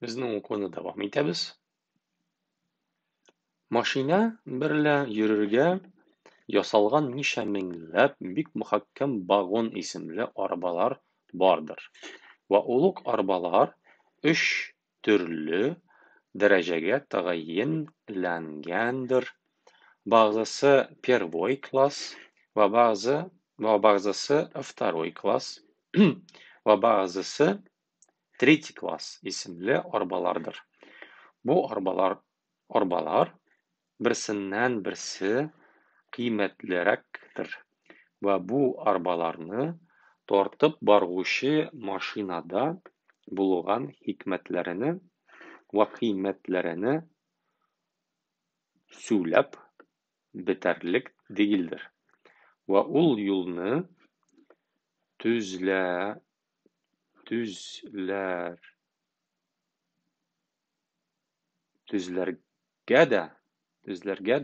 Безнең укуны дәвам итәбез. Машина берлә йөрергә ясалган ничә меңләп бик мөхкәм вагон исемле арбалар бардыр. Вә олуг арбалар өч төрле дәрәҗәгә тәгаенләнгәндер. Бәгъзысы первой класс, вә бәгъзысы второй класс, вә бәгъзысы третий класс исемле арбалардыр. Бу арбалар берсеннән-берсе кыйммәтлерәктер вә бу арбаларны тартып баргучы машинада булган хикмәтләрне вә кыйммәтләрне сөйләп бетерерлек түгелдер. Вә ул юлны төзләргә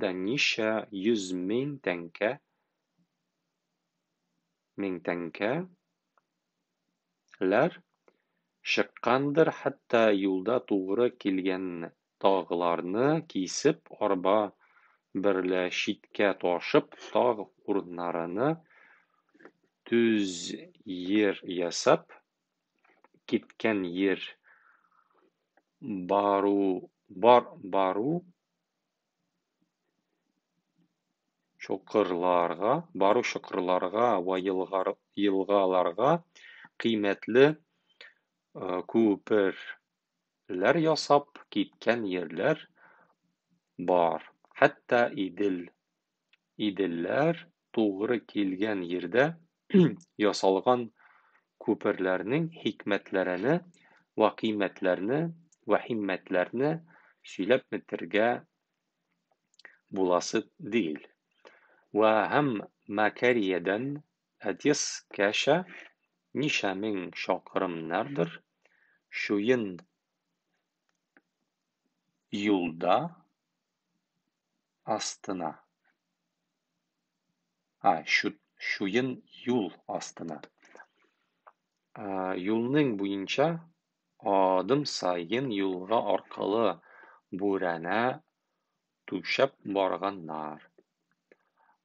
дә ничә йөз мең тәңкәләр чыккандыр, хәтта юлда тугры килгән тагларны кисеп, арба берлә читкә ташып, таг урыннарына төз йир ясап киткән йир бару чокырларга вә елгаларга кыйммәтле күперләр ясап киткән йирләр бар, хәтта Иделләр тугры килгән йирдә ясалган күперләрнең хикмәтләрене вә кыйммәтләрне сөйләп бетергә буласы түгел. Вә һәм Макариядән Одессагача ничә мең чакрымнардыр, чуен юлда астына. Чуен юл астына. Юлның буенча адым саен юлга аркылы бүрәнә түшәп барганнар.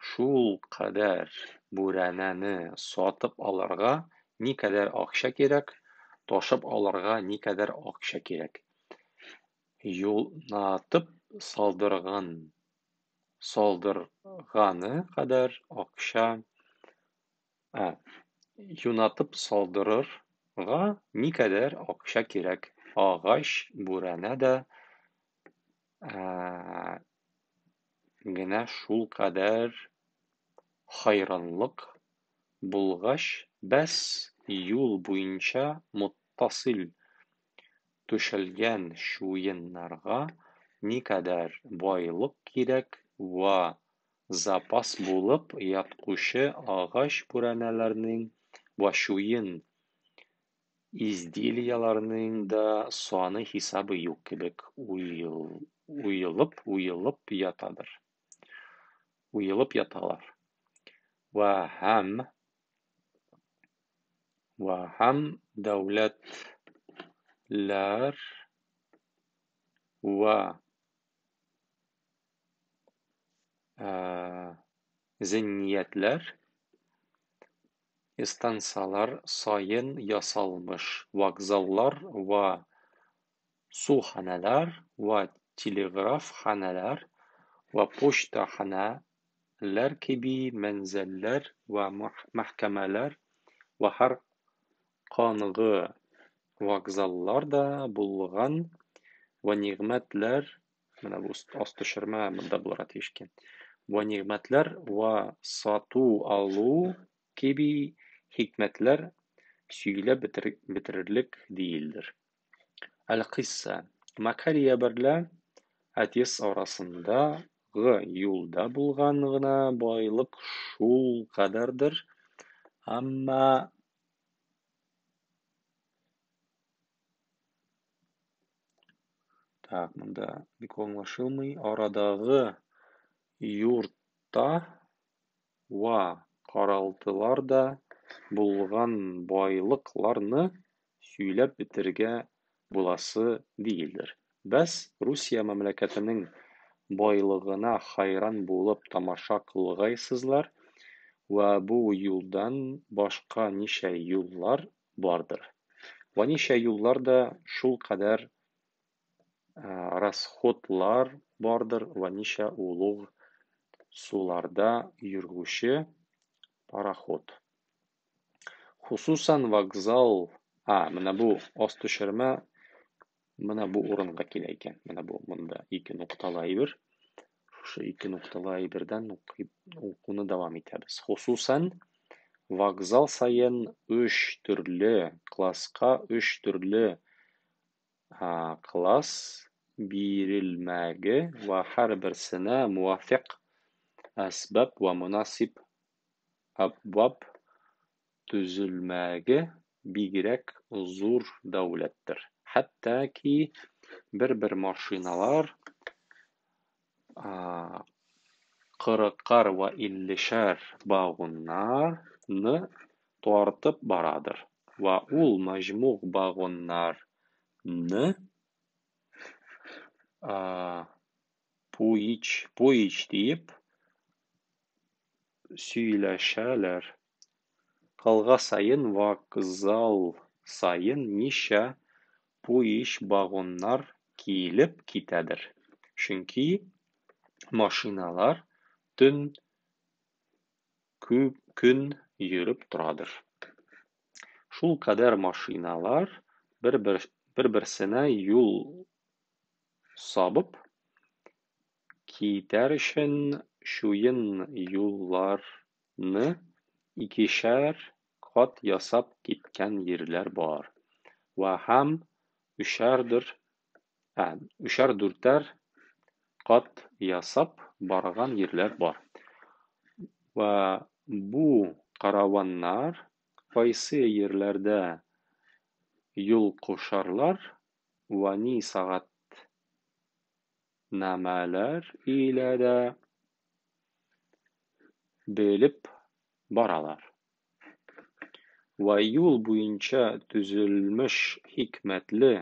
Шулкадәр бүрәнәне сатып алырга никадәр акча кирәк, ташып алырга никадәр акча кирәк. Юнатып салдырганы кадәр акча, юнатып салдырырга никадәр акча кирәк, агач бүрәнә дә генә шулкадәр хәйранлык булгач, бәс, юл буенча муттасыйль түшәлгән чуеннарга никадәр байлык кирәк вә запас булып яткучы агач бүрәнәләрнең вә чуен изделиеләрнең дә саны-хисабы юк кебек уелып яталар. Вә һәм дәүләтләр вә зиннәтләр ыстансалар саен ясалмыш вокзаллар вә суханәләр вә телеграфханәләр вә почтаханәләр кеби мәнзелләр вә мәхкәмәләр вә һәр кангы вокзалларда булган вә нигъмәтләр, менә бу астөшермә монда булырга тиеш икән, вә нигъмәтләр вә сату-алу кеби хикмәтләр сөйләп бетерерлек түгелдер. Әл-Кыйсса Макария берлә Одесс арасындагы юлда булган гына байлык шулкадәрдер, әмма так, монда бик аңлашылмый, арадагы юрта вә каралтыларда булган байлыкларны сөйләп буласы дигелдер. Бәс, Русия мәмләкәтенең байлыгына хайран булып тамаша кылгайсызлар вә бу юлдан башка ничә юллар бардыр. Вә ничә юллар да шулкадәр расходлар бардыр вә ничә олуг суларда йөргүче пароход. Хосусан вокзал, менә бу ас төшермә менә бу урынга килә икән. Менә бу монда ике нокталы әйбер. Шушы ике нокталы әйбердән укуны дәвам итәбез. Хосусан вокзал саен өч төрле класска өч төрле класс бирелмәге вә һәрберсенә муафиқ әсбаб вә мунасиб әбваб төзелмәге бигрәк зур дәүләттер. Хәтта ки бер-бер машиналар кырыкар вә иллешәр вагоннарны тартып барадыр. Вә ул мәҗмуг вагоннарны поич диеп сөйләшәләр. Калга саен, вокзал саен ничә поич вагоннар килеп китәдер. Чөнки машиналар төн көн йөреп торадыр. Шулкадәр машиналар бер-берсенә юл сабып китәр өчен чуен юлларны икешәр кат ясап киткән йирләр бар. Вә һәм өчәр-дүртәр кат ясап барган йирләр бар. Вә бу караваннар кайсы йирләрдә йолкышарлар вә ни сәгатьнамәләр илә дә белеп баралар. Вә юл буенча төзелмеш хикмәтле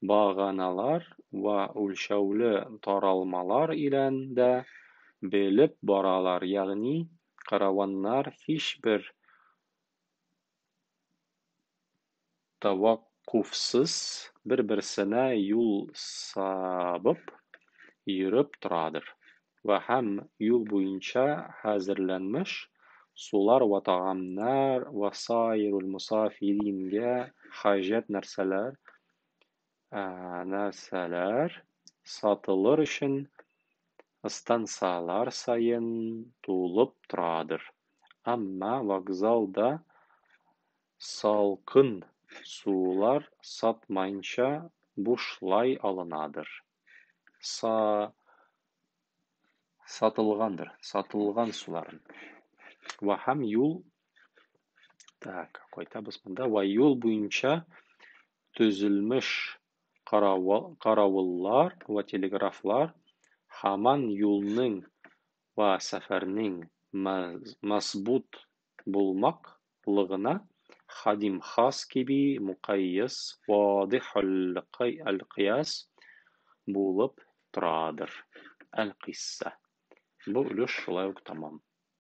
баганалар вә үлчәүле таралмалар илән дә белеп баралар, ягъни караваннар һичбер тәваккуфсыз бер-берсенә юл сабып йөреп торадыр. Вә һәм юл буенча хәзерләнмеш сулар вә тагамнар вә саирул мосафирингә хаҗәт нәрсәләр сатылыр өчен ыстансалар саен тулып торадыр. Әмма вокзалда салкын сулар сатмаенча бушлай алынадыр. Сатылгандыр, сатылган суларын. Вә һәм юл, так, кайтабыз монда. Вә юл буенча төзелмеш каравыллар вә телеграфлар һаман юлның вә сәфәрнең мәзбут булмаклыгына хадим хас кеби мукайяс вадихул кыяс булып торадыр. Әл-кыйсса. Бу өлеш шулай ук тәмам.